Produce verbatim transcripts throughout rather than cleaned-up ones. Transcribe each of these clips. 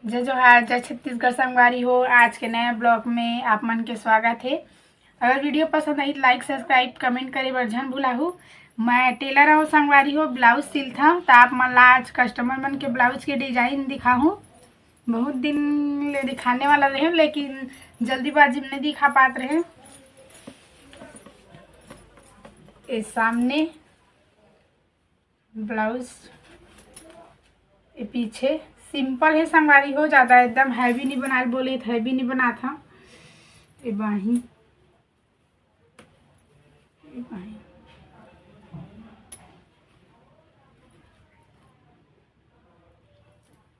जय जोहार, जय छत्तीसगढ़ संगवारी हो। आज के नया ब्लॉग में आप मन के स्वागत हे। अगर वीडियो पसंद आही तो लाइक, सब्सक्राइब, कमेंट करे बर झन भुलाहू। मैं टेलर हूँ संगवारी हो, ब्लाउज सिलथव, तो आप मन ला आज कस्टमर मन के ब्लाउज के डिजाइन दिखाहूँ। बहुत दिन ले दिखाने वाला रहे, लेकिन जल्दीबाजी में नहीं दिखा पात रहे। ये सामने ब्लाउज, ये पीछे सिंपल है संगवारी हो, ज़्यादा एकदम हैवी नहीं बनाए बोले तो हैवी नहीं बनात हव। ये बाही, ये बाही।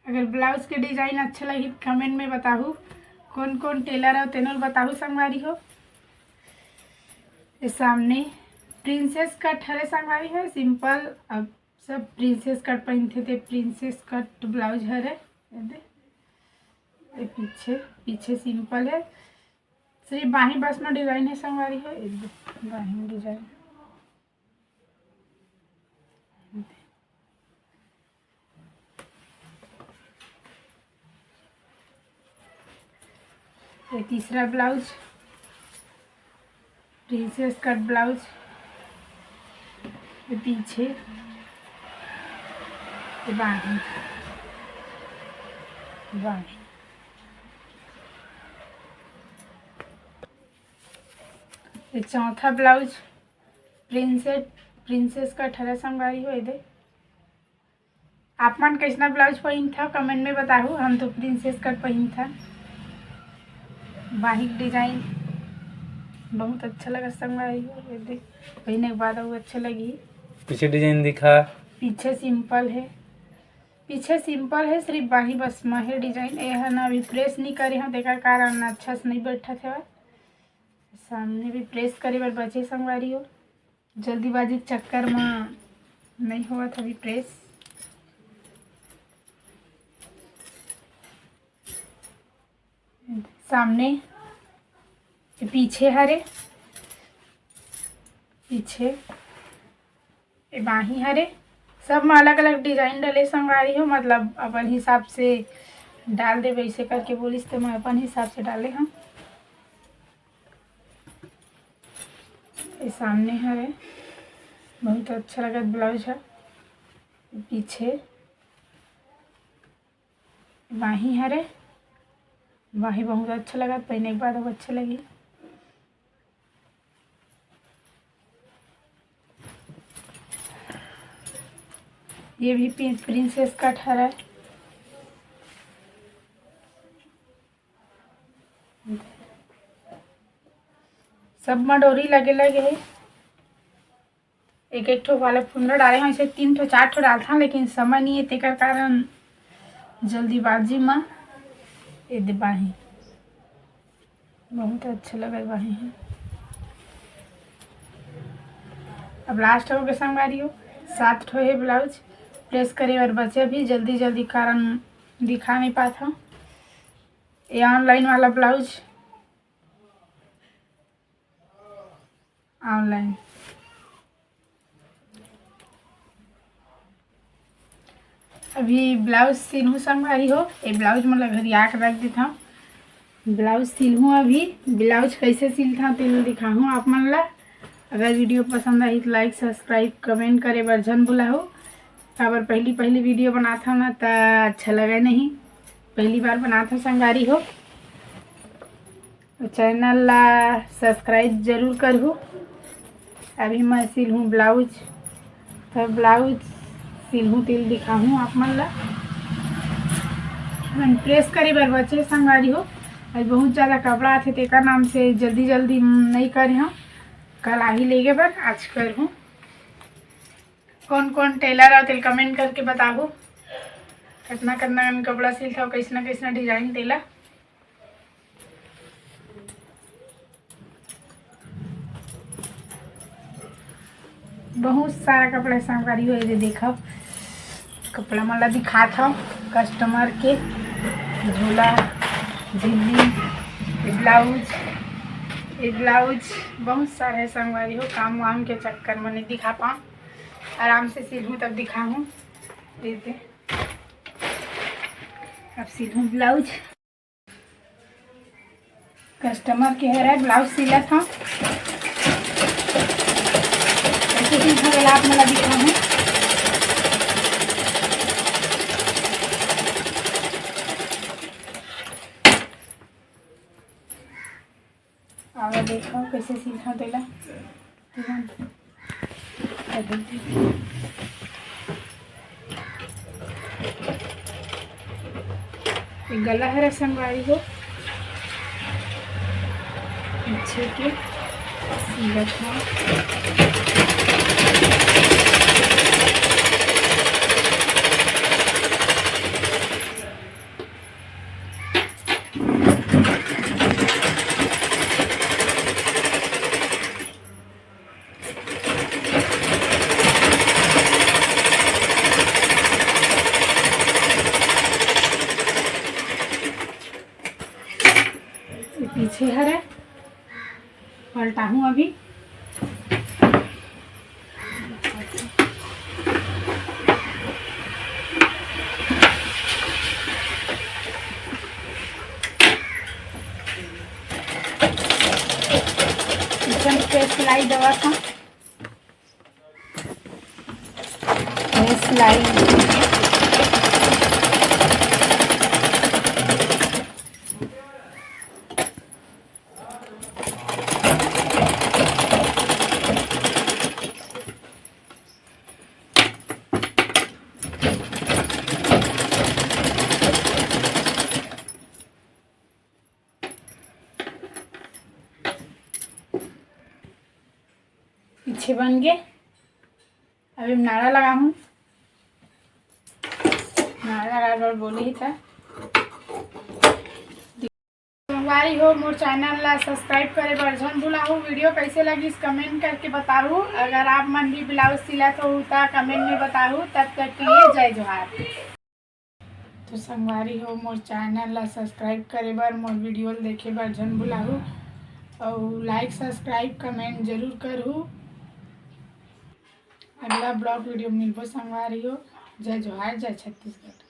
अगर ब्लाउज के डिजाइन अच्छा लगी तो कमेंट में बताहू, कौन कौन टेलर हो तेनो ल बताहू संगवारी हो। ये सामने प्रिंसेस कट हरे संगवारी हो, सिंपल। अब सब प्रिंसेस कट पहनथे, ते प्रिंसेस कट ब्लाउज हरे। ये दे, ये पीछे, पीछे सिंपल है, सिर्फ बाही बस में डिजाइन है संगवारी हो। ये दे, बाही में डिजाइन। ये तीसरा ब्लाउज, प्रिंसेस कट ब्लाउज, ये पीछे, ये बाही, बाही। ये चौथा ब्लाउज प्रिंसेस, प्रिंसेस कट हरे संगवारी हो। ये दे, आप मन कैसना ब्लाउज पहनथव कमेंट में बताहू। हम तो प्रिंसेस कट पहनथन। बाही के डिजाइन बहुत अच्छा लगा संगवारी हो। ये दे, पहने के बाद अउ अच्छा लगी। पीछे डिजाइन दिखा। पीछे सिंपल है, पीछे सिंपल है, सिर्फ बाही बस में है डिजाइन। ये ह ना अभी प्रेस नहीं करे हव, तेकर कारण अच्छा से नहीं बैठत हवय। सामने भी प्रेस करे बर बचे संगवारी हो, जल्दीबाजी के चक्कर में नहीं होवत अभी प्रेस। सामने, ये पीछे हरे, पीछे ये बाही हरे। सब में अलग अलग डिजाइन डले संगवारी हो, मतलब अपन हिसाब से डाल देबे ऐसे करके बोलिस, तो मैं अपन हिसाब से डाले हूँ। ये सामने हरे, बहुत अच्छा लगत ब्लाउज है। पीछे बाही हरे, बाही बहुत अच्छा लगत, पहने के बाद अब अच्छा लगी। ये भी प्रिंसेस कट हरा है। सब में डोरी लगे लगे है। एक एक ठो वाला फुंदरा डाले हैं, ऐसे तीन ठो चार ठो डालता, लेकिन समय नहीं है, तेकर कारण जल्दीबाजी में ये दे बाही। बहुत अच्छा लगत बाही है। अब लास्ट हो के संगवारी हो, सात ठो है ब्लाउज प्रेस करे बर बचे, अभी जल्दी जल्दी कारण दिखा नहीं पात हूँ। ये ऑनलाइन वाला ब्लाउज, ऑनलाइन। अभी ब्लाउज सिलहूँ संगवारी हो, ये ब्लाउज मन ला घरिया के रख देथव। ब्लाउज सिलहूँ अभी, ब्लाउज कैसे सिलथव तेला दिखाहूँ आप मन ला। अगर वीडियो पसंद आही तो लाइक, सब्सक्राइब, कमेंट करे बर झन भुलाहू। काबर पहली पहली वीडियो बनाथव ना, त अच्छा लगे नहीं, पहली बार बनाथव संगवारी हो। चैनल ला सब्सक्राइब जरूर करहू। अभी मैं सिलहूँ ब्लाउज, तो ब्लाउज सिलहूँ तेला दिखाहूँ आप मन ला। मन प्रेस करे बर बचे संगवारी हो, आज बहुत ज़्यादा कपड़ा आथे, तेकर नाम से जल्दी जल्दी नहीं करे हूँ। कल आही लेगे बर, आज करहूँ। कौन कौन टेलर हो तेला कमेंट करके बताहू, कितना कितना कपड़ा सिलथव, कैसना कैसना डिजाइन तेला। बहुत सारा कपड़ा संगवारी हो, ये देखो, कपड़ा मन ला दिखात हव कस्टमर के। झोला, झिल्ली, ये ब्लाउज, ये ब्लाउज, बहुत सारा है संगवारी हो। काम वाम के चक्कर में नहीं दिखा पाऊँ, आराम से सिलहूँ तब दिखाहूँ। ये दे। अब सिलहूँ ब्लाउज। कस्टमर के हरे ब्लाउज सिलत हँव। कैसे सिलथँव तेला आप मन ला दिखाहूँ। आवा देखो कैसे सिलथँव तेला। ये गला हरे संगवारी हो, पीछे के सिलत हँव। ये पीछे हरे, पलटाहूँ अभी। पीछे में सिलाई देवत हँव। ये सिलाई पीछे बन गे। अभी नाड़ा लगाहूँ, नाड़ा लगाए बर बोले ही था। संगवारी हो, मोर चैनल ला सब्सक्राइब करे बर झन भुलाहू। वीडियो कैसे लगिस कमेंट करके बताहू। अगर आप मन भी ब्लाउज सिलत हो त कमेंट में बताहू। तब तक के लिए जय जोहार। तो संगवारी हो, मोर चैनल ला सब्सक्राइब करे बर, मोर वीडियो ल देखे बर झन भुलाहू, अउ लाइक, सब्सक्राइब, कमेंट जरूर करहू। अगला ब्लॉग वीडियो मिलबो संगवारी हो। जय जोहार, जय छत्तीसगढ़।